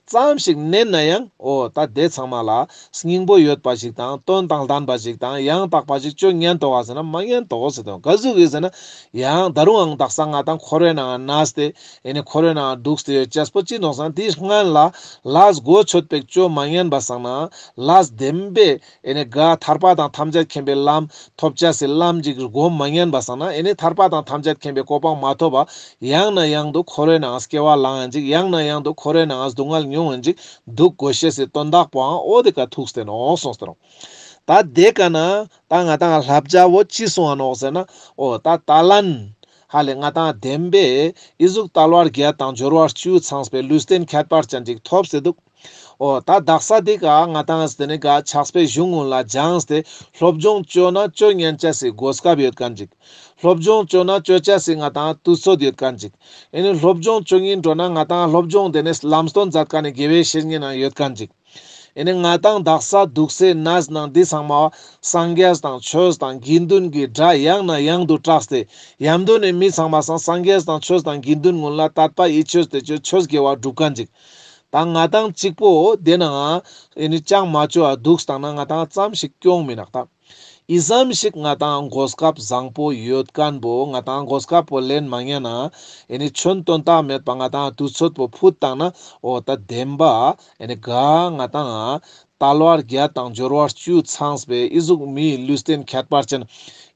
ཙམ་ཞིག་ནན་ན་ཡང་འོ་ད་དེ་ཚང་མ་ལ་སྙིང་པོ་ཡོད་པ་ཞིག་དང་དོན་དང་ལྡན་པ་ཞིག་དང་ཡང་དག་པ་ཞིག་བཅོ་ཉན་ཏོག་ག་ཟེར་ན་མ་ཉན་ཏོག་ཟེར་དོ། ག་ཟུག་གི་ཟེར་ན་ཡང་ད་རུང་ཡང་དག་ས་ང་ཏང་འཁོར་བའི་ནང་ན་སྟེ་ཨེ་ནི་འཁོར་བའི་ནང་འདུག་སྟེ་ཡོད་ཅེས་པོ་ཅི་ནོག་ཟེར་ན་དེ་སྔན་ལ་ལས་གོ་ཆོད་པའི་བཅོ་མ་ཉན་པ་སང་ན་ལས་བདེན་པའི་ཨེ་ནི་ག་ཐར་པ་དང་ཐམས་ཅད་མཁྱེན་པའི་ལམ་ཐོབ་ཅེས་སི་ལམ་ཅིག་སྒོམ་མ་ཉན་པ་སང་ན་ཨེ་ནི་ཐར་པ་དང་ཐམས་ཅད་མཁྱེན་པའི་གོ་འཕང་མ་ཐོབ་པ་ཡང་ན་ཡང་དུ་འཁོར་བའི་ནང་སྐྱེ་བ་བླངས་ཡིན་ཅིག་ཡང་ན་ཡང་དུ་འཁོར་བའི་ནང་སྡུག་བསྔལ་མྱོང་ཡིན་ཅིག་འདུག་དགོས་ཤེས་སི་དོན་དག་པོའང་འོ་དེ་ཀ་ཐུག་སྟེ་ནོག་གསུངས་ཏེ་ནོག་ད་དེ་ཀ་ན་ད་ང་ཏང་བསླབ་བྱ་བོ་ཅི་གསུངས་པ་ནོག་ཟེར་ན། འོ་ད་ད་ལན་ཧ་ལེ་ང་ཏང་བདེན་པའི་ཨི་ཟུག་དལ་བ་བརྒྱད་དང་འབྱོར་བ་བཅུ་ཚང་བའི་ལུས་རྟེན་ཁྱད་པར་ཅན་ཅིག་ཐོབ་སྟེ་འདུག་འོ་ད་དག་ས་འདི་ཀ་ང་ཏང་དེ་ནི་ག་ཕྱག་དཔེ་གཞུང་ཀུན་ལ་སྦྱངས་ཏེ་སློབ་སྦྱོང་བཅོ་ན་བཅོ་ཉན་ཅེས་སི་གོ་སྐབས་ཡོད་མཁན་ཅིག་སློབ་སྦྱོང་བཅོ་ན་བཅོ་ཅེས་སི་ང་ཏང་དུས་ཚོད་ཡོད་མཁན་ཅིག་ཨེ་ནི་སློབ་སྦྱོང་བཅོ་ཉན་འགྲོ་ན་ང་ཏང་སློབ་སྦྱོང་དེ་ནི་ལམ་སྟོན་མཛད་མཁན་ནི་དགེ་བའི་བཤེས་གཉེན་ཡང་ཡོད་མཁན་ཅིག་ཨེ་ནི་ང་ཏང་དག་ས་འདུག་སའི་གནས་ནང་འདི་ཚང་མ་སངས་རྒྱས་དང་ཆོས་དང་དགེ་འདུན་གྱི་སྒྲ་ཡང་ན་ཡང་དུ་གྲགས་ཏེ་ཡང་དུ་ནི་མི་ཚང་མ་སང་སངས་རྒྱས་དང་ཆོས་དང་དགེ་འདུན་ཀུན་ལ་དད་པ་ཡིད་ཆེས་ཏེ་ཆོས་དགེ་བ་སྒྲུབ་མཁན་ཅིག་ད་ང་ཏང་གཅིག་པོ་དེ་ནང་ཨེ་ནི་ཅང་མ་བཅོ་བ་འདུག་སྟངས་ན་ང་ཏང་ཙམ་ཞིག་སྐྱོང་མི་ནོག་ད། ཨི་ཙམ་ཞིག་ང་ཏང་གོ་སྐབས་བཟང་པོ་ཡོད་མཁན་པོ་ང་ཏང་གོ་སྐབས་པོ་ལེན་མ་ཉན་ན་ཨེ་ནི་ཆོན་དོན་དག་མེད་པ་ང་ཏང་དུས་ཚོད་པོ་ཕུད་བཏང་ན་འོ་ད་བདེན་པ་ཨེ་ནི་ག་ང་ཏང་དལ་བ་བརྒྱད་དང་འབྱོར་བ་བཅུ་ཚང་བའི་ཨི་ཟུག་མིའི་ལུས་རྟེན་ཁྱད་པར་ཅན་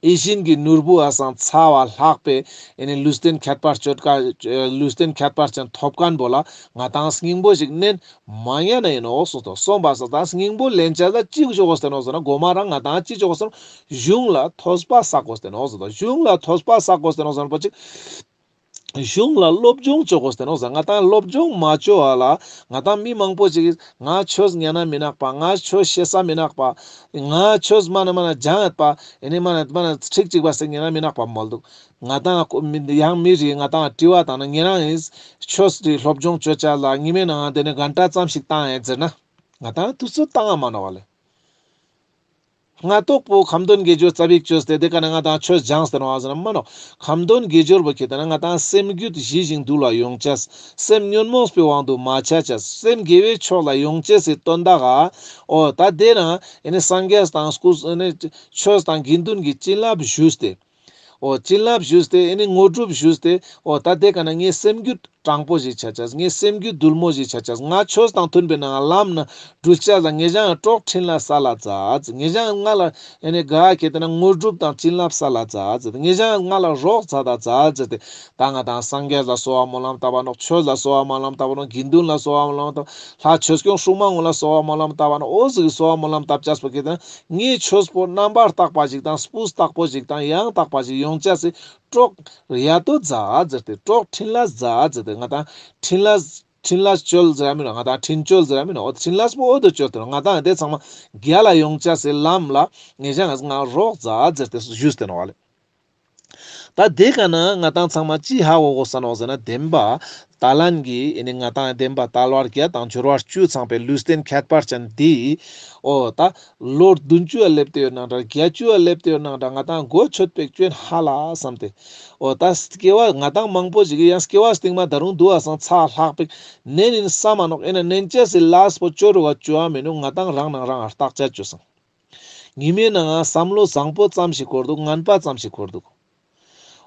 ཡིད་བཞིན་གྱི་ནོར་བུ་ཨ་སང་ཚ་བ་ལྷག་པའི་ཨེ་ནི་ལུས་རྟེན་ཁྱད་པར་ཅན་ཐོབ་མཁན་པོ་ལ་ང་ཏང་སྙིང་པོ་ཞིག་ནན་མ་ཉན་ན་ཡིན་ནོག་གསུངས་ཏོ། སོང་པ་སང་ད་སྙིང་པོ་ལེན་ཅེས་ལ་ཅི་བཅོ་དགོས་ཏེ་ནོག་ཟེར་ན་གོ་མ་རང་ང་ཏང་ཅི་བཅོ་དགོས་ཏེ་ནོག་གཞུང་ལ་ཐོས་པ་བསགས་དགོས་ཏེ་ནོག་ཟེར་ཏོ། གཞུང་ལ་ཐོས་པ་བསགས་དགོས་ཏེ་ནོག་ཟེར་ན་པོ་ཅིག་གཞུང་ལ་སློབ་སྦྱོང་བཅོ་དགོས་ཏེ་ནོག་ཟེར། ང་ཏང་སློབ་སྦྱོང་མ་བཅོ་བ་ལ་ང་ཏང་མི་མང་པོ་ཅིག་ང་ཆོས་ཉན་ན་མི་ནོག་པ། ང་ཆོས་ཤེས་ས་མི་ནོག་པ། ང་ཆོས་མ་ན་མ་ན་སྦྱང་ཡོད་པ། ཨེ་ནི་མ་ན་མ་ན་ཁྲིག་ཅིག་པ་ཟེར་ཉན་ན་མི་ནོག་པ་མོལ་འདུག་ང་ཏང་ཡང་མི་རེ་ང་ཏང་དྲི་བ་བཏང་ན་ཉེ་རང་ཡིན་ཆོས་དེ་སློབ་སྦྱོང་བཅོ་ཅེས་ལ་ཉི་མའི་ནང་དེ་ནི་གན་ཊ་ཙམ་ཞིག་བཏང་ཡིན་ཟེར་ན་ང་ཏང་དུས་ཚོད་བཏང་ང་མ་ནོག་པ་ལེ། སྔ་ཏོག་པོ་ཁ་འདོན་དགེ་སྦྱོར་ཙ་པིག་བཅོས་ཏེ་དེ་ཀ་ན་ང་ཏང་ཆོས་སྦྱངས་ཏེ་ནོག་ཟེར་ན་མ་ནོག་ཁ་འདོན་དགེ་སྦྱོར་པོ་ཁེ་ཏེ་ན་ང་ཏང་སེམས་རྒྱུད་ཞི་ཞིང་དུལ་བ་ཡོང་ཅེས། སེམས་ཉོན་མོངས་པའི་དབང་དུ་མ་ཆ་ཅེས། སེམས་དགེ་བའི་ཕྱོགས་ལ་ཡོང་ཅེས་སི་དོན་དག་ག་འོ་ད་དེ་ན་ཨེ་ནི་སངས་རྒྱས་དང་སྐུ་ཨེ་ནི་ཆོས་དང་དགེ་འདུན་གྱི་བྱིན་རླབས་ཞུས་ཏེ། འོ་བྱིན་རླབས་ཞུས་ཏེ་ཨེ་ནི་དངོས་གྲུབ་ཞུས་ཏེ་འོ་ད་དེ་ཀ་ན་ངའི་སེམས་རྒྱུད་དྲང་པོ་ཞིག་ཆ་ཅེས། ངའི་སེམས་རྒྱུད་དུལ་མོ་ཞིག་ཆ་ཅེས། ང་ཆོས་དང་མཐུན་པའི་ནང་ལམ་ན་འགྲུལ་ཅེས་ལ་ངེ་ཞང་གྲོགས་འཕྲིན་ལས་སལ་ལ་མཛད། ངེ་ཞང་ང་ལ་ཨེ་ནི་ག་ཁེ་ཏེ་ན་དངོས་གྲུབ་དང་བྱིན་རླབས་སལ་ལ་མཛད། ངེ་ཞང་ང་ལ་རོགས་མཛད་ད་མཛད་ཟེར་ཏེ་ད་ང་ཏང་སངས་རྒྱས་ལ་གསོལ་བ་སྨོན་ལམ་བཏབ་པ་ནོག་ཆོས་ལ་གསོལ་བ་སྨོན་ལམ་བཏབ་པ་ནོག་དགེ་འདུན་ལ་གསོལ་བ་སྨོན་ལམ་བཏབ། ལྷ་ཆོས་སྐྱོང་སྲུང་མ་ཀུན་ལ་གསོལ་བ་སྨོན་ལམ་བཏབ་པ་ནོག་འོ་ཟུག་གི་གསོལ་བ་སྨོན་ལམ་བཏབ་ཅེས་པོ་ཁེ་ཏེ་ན་ངའི་ཆོས་པོ་རྣམ་པར་དག་པ་ཞིག་དང་སྤུས་དག་པོ་ཞིག་དང་ཡང་དག་པ་ཞིག་ཡོང་ཅེས་སི་གྲོགས་ཡ་ཏོ་མཛད་ཟེར་ཏེ་གྲོགས་འཕྲིན་ལས་མཛད་ཟེར་ཏེ་ང་ཏང་འཕྲིན་ལས་འཕྲིན་ལས་བཅོལ་ཟེར་ར་མི་ནོག་ང་ཏང་འཕྲིན་བཅོལ་ཟེར་ར་མི་ནོག་འཕྲིན་ལས་པོ་འོ་དོ་བཅོལ་ཏེ་ནོག་ང་ཏང་དེ་ཚང་མ་རྒྱལ་ལ་ཡོང་ཅེས་སི་ལམ་ལ་ངེ་ཞང་ང་རོགས་མཛད་ཟེར་ཏེ་ཞུས་ཏེ་ནོག་ལེ། ད་དེ་ཀ་ན་ང་ཏང་ཚང་མ་ཅི་ཧ་གོ་གོས་ས་ནོག་ཟེར་ན། བདེན་པ་ད་ལན་གྱི་ཨེ་ནི་ང་ཏང་བདེན་པ་དལ་བ་བརྒྱད་དང་འབྱོར་བ་བཅུ་ཚང་པའི་ལུས་རྟེན་ཁྱད་པར་ཅན་འདི། འོ་ད་ལོ་བདུན་ཅུ་ཡ་སླེབས་ཏེ་ཡོད་ནང་འདྲ། བརྒྱད་ཅུ་ཡ་སླེབས་ཏེ་ཡོད་ནང་འདྲ། ང་ཏང་གོ་ཆོད་པའི་སྐྱོན་ཧ་ལ་བསམ་སྟེ། འོ་ད་སྐྱེ་བ་ང་ཏང་མང་པོ་ཞིག་གི་ཡང་སྐྱེ་བ་སྟིང་མ་ད་རུང་འདུག་པ་སང་ཚ་ལྷག་པའི་ནན་ཡིན་བསམ་མ་ནོག། ཨེ་ན་ནན་ཅེས་སི་ལས་པོ་ཅོ་རུ་བ་ཅོ་བ་མེ་ནུག། ང་ཏང་རང་ནང་རང་ང་བརྟག་དཔྱད་ཅོས་སང་། ཉི་མའི་ནང་ང་བསམ་བློ་བཟང་པོ་ཙམ་ཞིག་འཁོར་འདུག། ངན་པ་ཙམ་ཞིག་འཁོར་འདུག།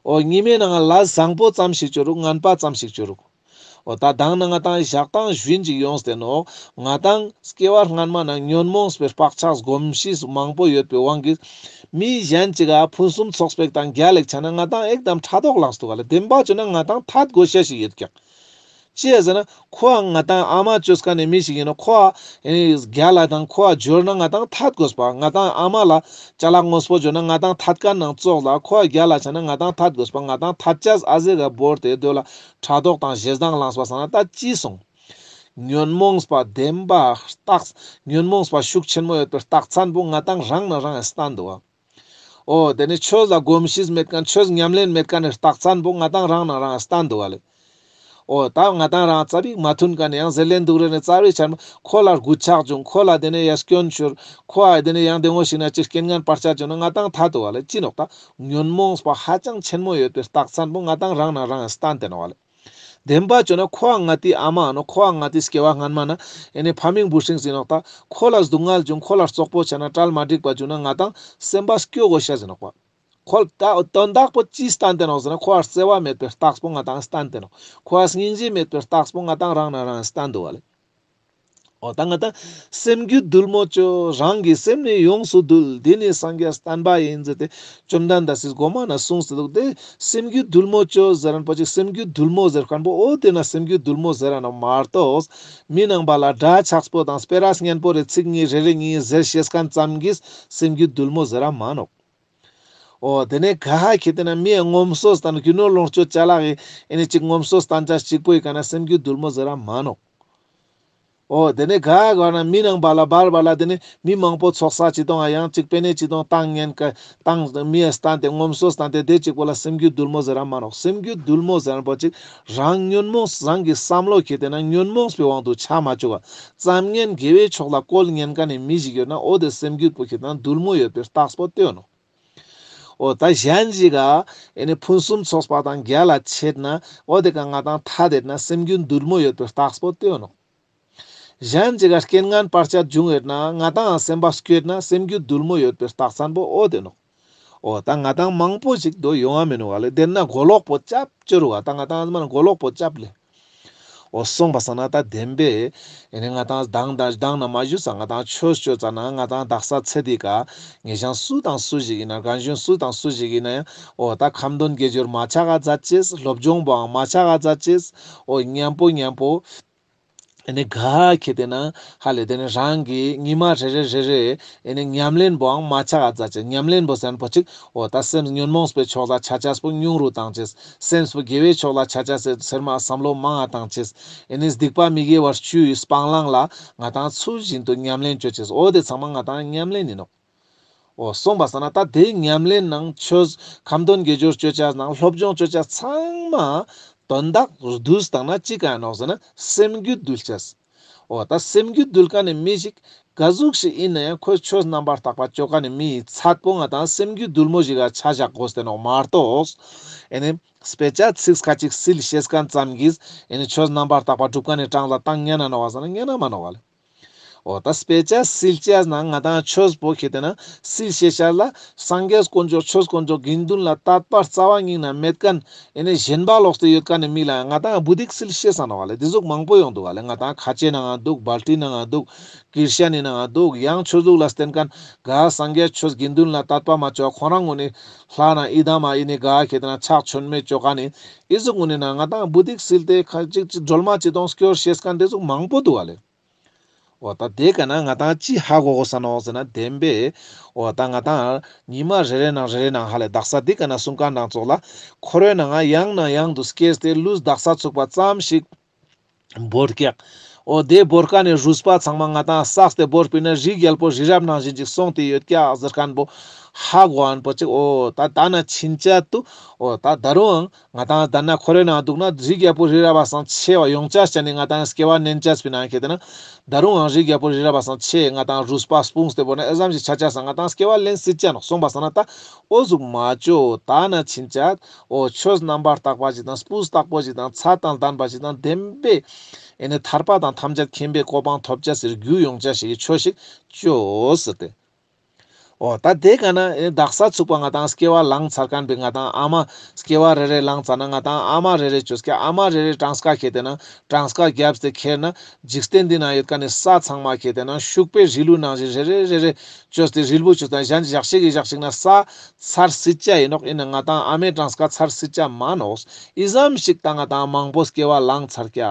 འོ་ཉི་མའི་ནང་ང་ལས་བཟང་པོ་ཙམ་ཞིག་ཅོ་རུག། ངན་པ་ཙམ་ཞིག་ཅོ་རུག། འོ་ད་དང་ན་ང་ཏང་ཞག་དང་ཞུན་ཅིག་ཡོངས་ཏེ་ནོག། ང་ཏང་སྐྱེ་བ་སྔན་མ་ན་ཉོན་མོངས་པའི་བག་ཆགས་གོམས་གཤིས་མང་པོ་ཡོད་པའི་དབང་གིས། མི་གཞན་ཅིག་ག་ཕུན་སུམ་ཚོགས་པའི་དང་རྒྱལ་ལེགས་ཆ་ན་ང་ཏང་ཨེག་དམ་ཕྲག་དོག་ལངས་འདུག་ག་ལེ། བདེན་པ་ཅོ་ན་ང་ཏང་ཐད་དགོས་ཤེས་ཤིག་ཡོད་ཀྱག། ཅི་ཡ་ཟེར་ན་ཁོ་ང་ཏང་ཨ་མ་ཅོས་ཀ་ནས་མི་ཞིག་ཡིན་ནོག། ཁོ་ཨེ་ནི་རྒྱལ་ལ་དང་ཁོ་འབྱོར་ན་ང་ཏང་ཐད་དགོས་པ། ང་ཏང་ཨ་མ་ལ་ཅ་ལག་དངོས་པོ་འབྱོར་ན་ང་ཏང་ཐད་ཀ་ནང་ཙོགས་ལ་ཁོ་རྒྱལ་ལ་ཆ་ན་ང་ཏང་ཐད་དགོས་པ། ང་ཏང་ཐད་ཅེས་ཨ་ཟེ་ག་བོར་ཏེ་དོ་ལ་ཕྲག་དོག་དང་ཞེ་སྡང་ལངས་པ་སང་ན་ད་ཅི་སོང་། ཉོན་མོངས་པ་བདེན་པ་རྟགས། ཉོན་མོངས་པ་ཤུགས་ཆེན་མོ་ཡོད་པའི་རྟགས་མཚན་པོ་ང་ཏང་རང་ན་རང་སྟན་འདུག་བ། འོ་དེ་ནས་ཆོས་ལ་གོམས་གཤིས་མེད་མཁན། ཆོས་ཉམས་ལེན་མེད་མཁན་ནི་རྟགས་མཚན་པོ་ང་ཏང་རང་ན་རང་སྟན་འདུག་བ་ལེ། འོ་ད་ང་ཏང་རང་རྩ་བིག་མ་མཐུན་མཁན་ནི་ཡང་ཟེར་ལེན་འདུག་རེ་ནས་རྩ་བིག་ཆར་མ་ཁོ་ལ་རྒུད་ཆག་བྱུང་། ཁོ་ལ་དེ་ནས་ཡ་སྐྱོན་ཤོར། ཁོ་ཨ་དེ་ནས་ཡང་དེ་ངོ་ཞིག་ན་ཅི་རྐྱེན་ངན་བར་ཆད་བྱུང་ན་ང་ཏང་ཐད་འདུག་བ་ལེ། ཅི་ནོག་ད་ཉོན་མོངས་པ་ཧ་ཅང་ཆེན་མོ་ཡོད་པའི་རྟགས་མཚན་པོ་ང་ཏང་རང་ན་རང་སྟན་ཏེ་ནོག་བ་ལེ། བདེན་པ་ཅོ་ན་ཁོ་ང་ཏི་ཨ་མ་ནོག། ཁོ་ང་ཏི་སྐྱེ་བ་སྔན་མ་ན་ཨེ་ནི་ཕ་མིང་བུ་སྲིང་ཟིན་ནོག། ད་ཁོ་ལ་སྡུག་བསྔལ་བྱུང་། ཁོ་ལ་རྩོག་པོ་ཆ་ན་གྲལ་མ་འགྲིག་པ་བྱུང་ན་ང་ཏང་སེམས་པ་སྐྱོ་དགོས་ཤ་ཟིན་ནོག་པ། ཁོ་ད་དོན་དག་པོ་ཅི་སྟན་ཏེ་ནོག་ཟེར་ན་ཁོ་ཨ་བརྩེ་བ་མེད་པའི་རྟགས་པོ་ང་ཏང་སྟན་ཏེ་ནོག། ཁོ་ཨ་སྙིང་རྗེ་མེད་པའི་རྟགས་པོ་ང་ཏང་རང་ན་རང་སྟན་འདུག་བ་ལེ། འོ་ད་ང་ཏང་སེམས་རྒྱུད་དུལ་མོ་ཅོ། རང་གི་སེམས་ནི་ཡོངས་སུ་དུལ། འདི་ནི་སངས་རྒྱས་བསྟན་པ་ཡིན་ཟེར་ཏེ་བཅོམ་ལྡན་འདས་སིས་གོ་མ་ན་གསུངས་ཏེ་འདུག། དེ་སེམས་རྒྱུད་དུལ་མོ་ཅོ་ཟེར་མཁན་པོ་ཅིག་སེམས་རྒྱུད་དུལ་མོ་ཟེར་མཁན་པོ་འོ་དེ་ན་སེམས་རྒྱུད་དུལ་མོ་ཟེར་ར་ནོག་མ་གཏོགས། མི་ནང་པ་ལ་འདྲ་ཆགས་པོ་དང་སྤེ་ར་སྙན་པོ་རེ་ཚིག་གཉིས་རེ་རེ་གཉིས་ཟེར་ཤེས་མཁན་ཙམ་གྱིས་སེམས་རྒྱུད་དུལ་མོ་ཟེར་ར་མ་ནོག། འོ་དེ་ནས་ག་ཧ་ཁེ་ཏེ་ན་མི་ཡ་ངོམ་སོ་སྟན་རྒྱུ་ནོར་ལོངས་སྤྱོད་ཅ་ལག་གི་ཨེ་ནི་ཅིག་ངོམ་སོ་སྟན་ཅ་གཅིག་པོ་ཡི་ཀ་ན་སེམས་རྒྱུད་དུལ་མོ་ཟེར་ར་མ་ནོག། འོ་དེ་ནས་ག་ག་ན་མི་ནང་པ་ལ་བར་བར་ལ་དེ་ནས་མི་མང་པོ་ཚོགས་ས་ཅི་དང་ཡང་ཅིག་པེ་ནེ་ཅི་དང་བཏང་ཉན་ཀ་བཏང་མི་ཡ་སྟན་ཏེ་ངོམ་སོ་སྟན་ཏེ་དེ་གཅིག་པོ་ལ་སེམས་རྒྱུད་དུལ་མོ་ཟེར་ར་མ་ནོག། སེམས་རྒྱུད་དུལ་མོ་ཟེར་ར་པོ་ཅིག་རང་ཉོན་མོངས་རང་གི་བསམ་བློ་ཁེ་ཏེ་ན་ཉོན་མོངས་པའི་དབང་དུ་ཆ་མ་བཅུག་པ། ཙམ་ཉན་དགེ་བའི་ཕྱོགས་ལ་བཀོལ་ཉན་ཀ་ནས་མི་ཞིག་ཡོད་ན་འོ་དེ་སེམས་རྒྱུད་པོ་ཁེ་ཏེ་ན་དུལ་མོ་ཡོད་པའི་རྟགས་པོ་སྟོན་ནོག། འོ་ད་གཞན་ཞིག་ག་ཨེ་ནི་ཕུན་སུམ་ཚོགས་པ་དང་རྒྱལ་ལ་ཆེད་ན་འོ་དེ་ཀ་ང་ཏང་ཐད་དེ་ན་སེམས་རྒྱུད་དུལ་མོ་ཡོད་པའི་རྟགས་པོ་སྟོན་ནོག། གཞན་ཞིག་ག་རྐྱེན་ངན་བར་ཆད་བྱུང་ཡོད་ན་ང་ཏང་སེམས་པ་སྐྱོ་ཡོད་ན་སེམས་རྒྱུད་དུལ་མོ་ཡོད་པའི་རྟགས་མཚན་པོ་འོ་དེ་ནོག། འོ་ད་ང་ཏང་མང་པོ་ཞིག་དོ་ཡོང་བ་མི་ནུག་བ་ལེ། དེ་ན་མགོ་ལོག་པོ་ཅབ་ཅོ་རུག་བ། ད་ང་ཏང་ཨ་མ་ན་མགོ་ལོག་པོ་ཅབ་ལེ། འོ་སོང་པ་སང་ན་ད་བདེན་པས་ཨེ་ནི་ང་ཏང་དང་དང་དང་ན་མ་ཞུ་ས་ང་ཏང་ཆོས་ཅོ་ཙ་ན་ང་ཏང་དག་ས་ཚེ་འདི་ཀ་ངེ་ཞང་སུ་དང་སུ་ཞིག་ཡིན་ན་རྒན་གཞོན་སུ་དང་སུ་ཞིག་ཡིན་ན་ཡང་འོ་ད་ཁ་འདོན་དགེ་སྦྱོར་མ་ཆག་ག་མཛད་ཅེས། སློབ་སྦྱོང་པོའང་མ་ཆག་ག་མཛད་ཅེས། འོ་མཉམ་པོ་མཉམ་པོ་ཨེ་ནི་ག་ཁེ་ཏེ་ན་ཧ་ལེ་དེ་ནི་རང་གི་ཉི་མ་རེ་རེ་རེ་རེ་ཨེ་ནི་ཉམས་ལེན་པོའང་མ་ཆག་ག་མཛད་ཅེས། ཉམས་ལེན་པོ་ཟེར་ན་པོ་ཅིག་འོ་ད་སེམས་ཉོན་མོངས་པའི་ཕྱོགས་ལ་ཆ་ཆས་པོ་ཉུང་རུ་བཏང་ཅེས། སེམས་པོ་དགེ་བའི་ཕྱོགས་ལ་ཆ་ཆས་ཟེར་མ་བསམ་བློ་མང་ང་བཏང་ཅེས། ཨེ་ནི་སྡིག་པ་མི་དགེ་བ་བཅུའི་སྤང་བླང་ལ་ང་ཏང་ཚུལ་བཞིན་དུ་ཉམས་ལེན་ཅོ་ཅེས། འོ་དེ་ཚང་མ་ང་ཏང་ཉམས་ལེན་ཡིན་ནོག། འོ་སོང་པ་སང་ན་ད་དེ་ཉམས་ལེན་ནང་ཆོས་ཁ་འདོན་དགེ་སྦྱོར་ཅོ་ཅེས་ནང་སློབ་སྦྱོང་ཅོ་ཅེས་ཚང་མ་དོན་དག་བསྡུས་བཏང་ན་ཅི་ག་ནོག་ཟེར་ན་སེམས་རྒྱུད་དུལ་ཅེས། འོ་ད་སེམས་རྒྱུད་དུལ་མཁན་ནི་མི་ཞིག་ག་ཟུག་ཞིག་ཡིན་ན་ཡང་ཁོས་ཆོས་རྣམ་པར་དག་པ་ཅོ་མཁན་ནི་མིའི་ཚད་པོ་ང་ཏང་སེམས་རྒྱུད་དུལ་མོ་ཞིག་ག་ཆ་བཞག་དགོས་ཏེ་ནོག་མ་གཏོགས། ཨེ་ནི་དཔེ་ཆ་ཚིག་ཁ་ཅིག་སིལ་ཤེས་མཁན་ཙམ་གྱིས་ཨེ་ནི་ཆོས་རྣམ་པར་དག་པ་སྒྲུབ་མཁན་ནི་གྲངས་ལ་བཏང་ཉན་ན་ནོག་བ་ཟེར་ན་ཉན་ན་མ་ནོག་བ་ལེ། འོ་ད་དཔེ་ཆ་སིལ་ཅེས་ན་ང་ཏང་ཆོས་པོ་ཁེ་ཏེ་ན་སིལ་ཤེས་ཤར་ལ་སངས་རྒྱས་དཀོན་མཆོག་ཆོས་དཀོན་མཆོག་དགེ་འདུན་ལ་དད་པ་རྩ་བ་ཉིད་ན་མེད་མཁན་ཨེ་ནི་ཞེན་པ་ལོག་སྟེ་ཡོད་མཁན་ནི་མི་ལ་ང་ཏང་བུ་དིག་སིལ་ཤེས་ས་ནོག་བ་ལེ། དེ་ཟུག་མང་པོ་ཡོང་འདུག་བ་ལེ། ང་ཏང་ཁ་ཆེ་ནང་ང་འདུག། སྦལ་ཏི་ནང་ང་འདུག། ཀིར་ཤ་ནི་ནང་ང་འདུག། ཡང་ཆོས་ལུགས་ལ་བརྟེན་མཁན་ག་སངས་རྒྱས་ཆོས་དགེ་འདུན་ལ་དད་པ་མ་ཅོ་ཁོ་རང་ངོ་ནི་ལྷ་ན་ཡི་དམ་མ་ཡིན་ནི་ག་ཁེ་ཏེ་ན་ཕྱག་མཆོད་མེ་ཅོ་མཁན་ནི་ཨི་ཟུག་ངོ་ནི་ན་ང་ཏང་བུ་དིག་སིལ་ཏེ་ཁ་ཅིག་ཅིག་སྒྲོལ་མ་ཅི་དང་སྐྱོར་ཤེས་མཁན་དེ་ཟུག་མང་པོ་འདུག་བ་ལེ། འོ་ད་དེ་ཀ་ན་ང་ཏང་ཅི་ཧ་གོ་གོས་ས་ནོག་ཟེར་ན་བདེན་པས། འོ་ད་ང་ཏང་ཉི་མ་རེ་རེ་ནང་རེ་རེ་ནང་ཧ་ལེ་དག་ས་དེ་ཀ་ན་གསུང་མཁན་ནང་ཙོགས་ལ་འཁོར་བའི་ནང་ང་ཡང་ནས་ཡང་དུ་སྐྱེས་ཏེ་ལུས་དག་ས་ཚུགས་པ་ཙམ་ཞིག་བོར་ཀྱག། འོ་དེ་བོར་མཁན་ནི་རུས་པ་ཚང་མ་ང་ཏང་བསགས་ཏེ་བོར་པིན་ན་རི་རྒྱལ་པོ་རི་རབ་ནང་བཞིན་ཅིག་སོང་སྟེ་ཡོད་ཀྱག་ཟེར་མཁན་པོ་ ཧ་གོ་ཨན་པོ་ཅིག་འོ་ད་ད་ན་ཕྱིན་ཆད་དུ་འོ་ད་ད་རུང་ང་ཏང་ད་ན་འཁོར་བའི་ནང་འདུག་ན་རི་རྒྱལ་པོ་རི་རབ་བ་སང་ཆེ་བ་ཡོང་ཆ་ཅན་ནི་ང་ཏང་སྐྱེ་བ་ལེན་ཆ་སྤི་ན་ཁེ་ཏེ་ན་ད་རུང་ཨང་རི་རྒྱལ་པོ་རི་རབ་བ་སང་ཆེ་ང་ཏང་རུས་པ་སྤུངས་ཏེ་བོ་ན་ཨེ་ཙམ་ཞིག་ཆ་ཆ་སང་ང་ཏང་སྐྱེ་བ་ལེན་སྲིད་ཅ་ནོག་སོང་པ་སང་ན་ད་འོ་ཟུག་མ་ཅོ་ད་ན་ཕྱིན་ཆད་འོ་ཆོས་རྣམ་པར་དག་པ་ཞིག་དང་སྤུས་དག་པོ་ཞིག་དང་ཚད་དང་ལྡན་པ་ཞིག་དང་ལྡན་པའི་ཨེ་ནི་ཐར་པ་དང་ཐམས་ཅད་མཁྱེན་པའི་གོ་འཕང་ཐོབ་ཆ་ཟེར་རྒྱུ་ཡོང་ཆ་ཞིག་གི་ཆོས་ཤིག་ཅོ་ཟེར་ཏེ། འོ་ད་དེ་ག་ན་ཨེ་དག་ས་ཚུགས་པ་ང་ཏང་སྐྱེ་བ་ལེན་ཚར་མཁན་པའི་ང་ཏང་ཨ་མ་སྐྱེ་བ་རེ་རེ་ལེན་ཚར་ན་ང་ཏང་ཨ་མ་རེ་རེ་ཅོས་ཀྱ་ཨ་མ་རེ་རེ་གྲངས་ཀ་ཁེ་ཏེ་ན་གྲངས་ཀ་རྒྱབ་སྟེ་ཁྱེར་ན་འཇིག་རྟེན་འདི་ན་ཡོད་མཁན་ནི་ས་ཚང་མ་ཁེ་ཏེ་ན་ཤུག་པའི་རི་ལུ་ནང་བཞིན་རེ་རེ་རེ་རེ་ཅོས་ཏེ་རིལ་བུ་ཅོས་ཏེ་གཞན་ཞག་ཞིག་གི་ཞག་ཞིག་ན་ས་ཚར་སྲིད་ཅ་ཡིན་ནོག་ཡིན་ན་ང་ཏང་ཨ་མའི་གྲངས་ཀ་ཚར་སྲིད་ཅ་མ་ནོག་ཨི་ཙམ་ཞིག་ད་ང་ཏང་མང་པོ་སྐྱེ་བ་ལེན་ཚར་ཀྱ།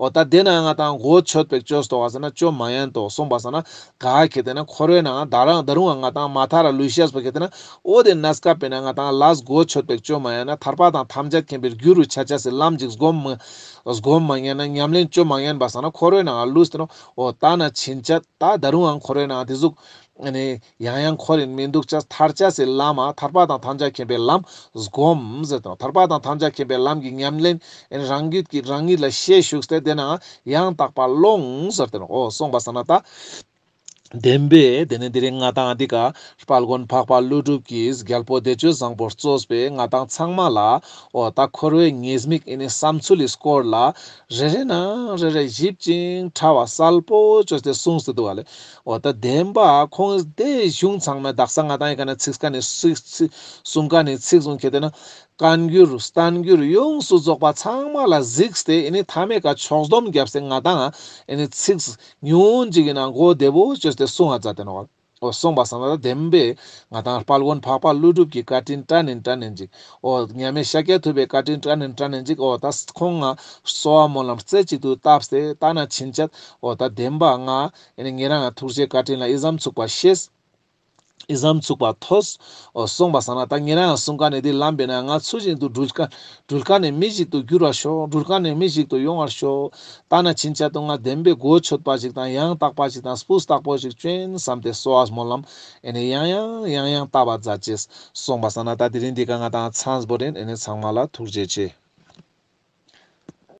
འོ་ད་དེ་ན་ང་ཏང་གོ་ཆོད་པའི་ཅོས་ཏོག་ཟེར་ན་ཅོ་མ་ཡན་ཏོ་སོང་པ་སང་ན་ག་ཁེ་ཏེ་ན་འཁོར་བའི་ནང་ད་རང་ད་རུང་ང་ཏང་མ་ཐར་ར་ལུས་ཤེས་པ་ཁེ་ཏེ་ན་འོ་དེ་ན་སྐབས་པའི་ན་ང་ཏང་ལས་གོ་ཆོད་པའི་ཅོ་མ་ཡན་ན་ཐར་པ་དང་ཐམས་ཅད་མཁྱེན་པའི་རྒྱུ་རུ་ཆ་ཆ་སི་ལམ་ཅིག་སྒོམ་མ་སྒོམ་མ་ཉན་ན་ཉམས་ལེན་ཅོ་མ་ཉན་པ་སང་ན་འཁོར་བའི་ནང་ལུས་ཏེ་ནོག་འོ་ད་ན་ཕྱིན་ཆད་ད་ད་རུང་ཨང་འཁོར་བའི་ནང་དེ་ཟུག་ཨ་ནི་ཡང་ཡང་འཁོར་རིན་མི་འདུག་ཅེས་ཐར་ཅེས་སི་ལམ་མ་ཐར་པ་དང་ཐམས་ཅད་མཁྱེན་པའི་ལམ་སྒོམ་ཟེར་དང་ཐར་པ་དང་ཐམས་ཅད་མཁྱེན་པའི་ལམ་གྱི་ཉམས་ལེན་ཨ་ནི་རང་རྒྱུད་ཀྱི་རང་ཉིད་ལ་ཤེས་ཞུགས་ཏེ་དེ་ན་ཡང་དག་པ་ལོངས་ཟེར་ཏེ་ནོག་འོ་སོང་པ་སང་ན་ད་བདེན་པས་དེ་ནི་དེ་རིང་ང་ཏང་འདི་ཀ་དཔལ་མགོན་འཕགས་པ་ཀླུ་སྒྲུབ་ཀྱིས་རྒྱལ་པོ་བདེ་སྤྱོད་བཟང་པོ་གཙོས་པའི་ང་ཏང་ཚང་མ་ལ་འོ་ད་འཁོར་བའི་ཉེས་དམིགས་ཨ་ནི་བསམ་ཚུལ་ལི་སྐོར་ལ་རེ་རེ་ནང་རེ་རེ་ཞིབ་ཅིང་ཕྲ་བ་གསལ་པོ་ཅོས་ཏེ་གསུངས་ཏེ་འདུག་ག་ལེ། འོ་ད་བདེན་པ་ཁོང་དེ་གཞུང་ཚང་མ་དག་ས་ང་ཏང་ཡི་ཀ་ན་ཚིག་ཀ་ནས་ཚིག་ཚིག་གསུང་ཀ་ནས་ཚིག་གསུང་ཁེ་ཏེ་ན་བཀའ་འགྱུར་བསྟན་འགྱུར་ཡོངས་སུ་རྫོགས་པ་ཚང་མ་ལ་གཟིགས་ཏེ་ཨེ་ནི་མཐའ་མའི་ཀ་ཕྱོགས་བསྡོམས་བརྒྱབ་སྟེ་ང་ཏང་ཨེ་ནི་ཚིག་ཉུང་ངུ་ཅིག་གི་ནང་གོ་བདེ་པོ་ཅོས་ཏེ་གསུང་ང་མཛད་དེ་ནོག་འོ་སོང་པ་སང་ན་ད་བདེན་པས་ང་ཏང་དཔལ་མགོན་འཕགས་པ་ཀླུ་སྒྲུབ་ཀྱི་བཀའ་དྲིན་དྲན་ནིན་དྲན་ནིན་ཅིག་འོ་མཉམ་མེད་ཤཱཀྱ་ཐུབ་པའི་བཀའ་དྲིན་དྲན་ནིན་དྲན་ནིན་ཅིག་འོ་ད་ཁོང་ང་གསོལ་བ་སྨོན་ལམ་རྩེ་གཅིག་ཏུ་བཏབ་སྟེ་ད་ན་ཕྱིན་ཆད་འོ་ད་བདེན་པ་ང་ཨེ་ནི་ཉེ་རང་ང་ཐུགས་རྗེ་བཀའ་དྲིན་ལ་ཨི་ཙམ་ཚུགས་པ་ཤེས། ཨི་ཙམ་ཚུགས་པ་ཐོས། འོ་སོང་པ་སང་ན་ད་ཉེ་རང་ང་གསུང་ཀ་ནས་འདི་ལམ་པའི་ན་ང་ཚུལ་བཞིན་དུ་འགྲུལ་ཀ་འགྲུལ་ཀ་ནས་མི་ཞིག་ཏུ་འགྱུར་བར་ཤོག་འགྲུལ་ཀ་ནས་མི་ཞིག་ཏུ་ཡོང་བར་ཤོག་ད་ན་ཕྱིན་ཆད་དུ་ང་བདེན་པའི་གོ་ཆོད་པ་ཞིག་དང་ཡང་དག་པ་ཞིག་དང་སྤུས་དག་པོ་ཞིག་ཅོ་ཡིན་བསམ་སྟེ་གསོལ་བ་སྨོན་ལམ་ཨེ་ནི་ཡང་ཡང་ཡང་ཡང་བཏབ་པ་མཛད་ཅེས་སོང་པ་སང་ན་ད་དེ་རིང་འདི་ཀ་ང་ཏང་ཚང་པོ་རིན་ཨེ་ནི་ཚང་མ་ལ་ཐུགས་རྗེ་ཆེ།